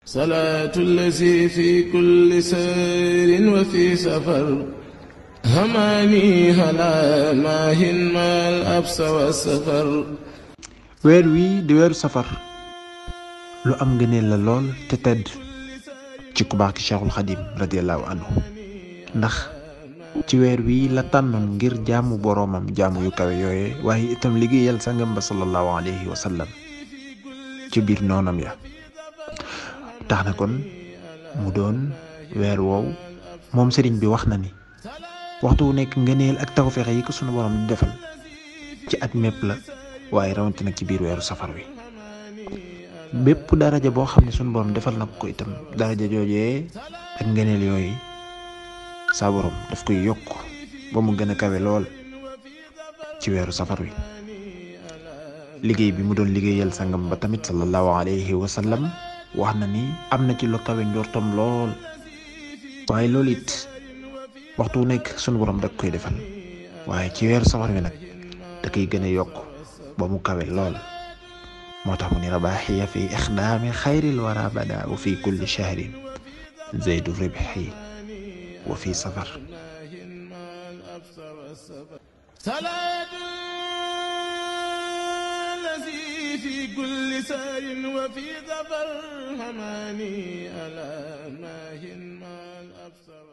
صلاة الذي في كل سير وفي سفر هماني هلا ماهن ما الأبس والسفر. weer wii di weeru safar lu am ngëneel la lool te tedd ci ku baax ki Cheikhul Xadim radiyallahu anhu ndax ci weer wii la tànnoon ngir jaamu boroomam jaamu yu kawe yooye waaye itam liggéeyal sangam ba sallallahu alayhi wa sallam ci biir noonam ya tax na kon mu doon weer woow moom sëriñ bi wax na ni waxtu wu nekk ngëneel ak tawfeex yi ko sunu borom di defal ci at mépp la waaye rawatina ci biir weeru safar wi bépp daraja boo xam ne sunu borom defal na ko itam daraja joojee ak ngëneel yooyu saa borom daf koy yokk ba mu gën a kawe lool ci weeru safar wi. liggéey bi mu doon liggéeyal sangam ba tamit sallallahu alayhi wa sallam wax na ni am na ci lu kawe njortam lool waaye loolu it waxtu wu nekk sunu borom da koy defal waaye ci weeru safar wi nag da koy gën a yokk ba mu kawe lool moo tax mu ni rabaaxiya fi ixdaami xayril wara bada wa fi kulli shahrin zaydu ribxi wa fi safar. في كل سار وفي ظفر هماني ألا ماهن ما الأبصر.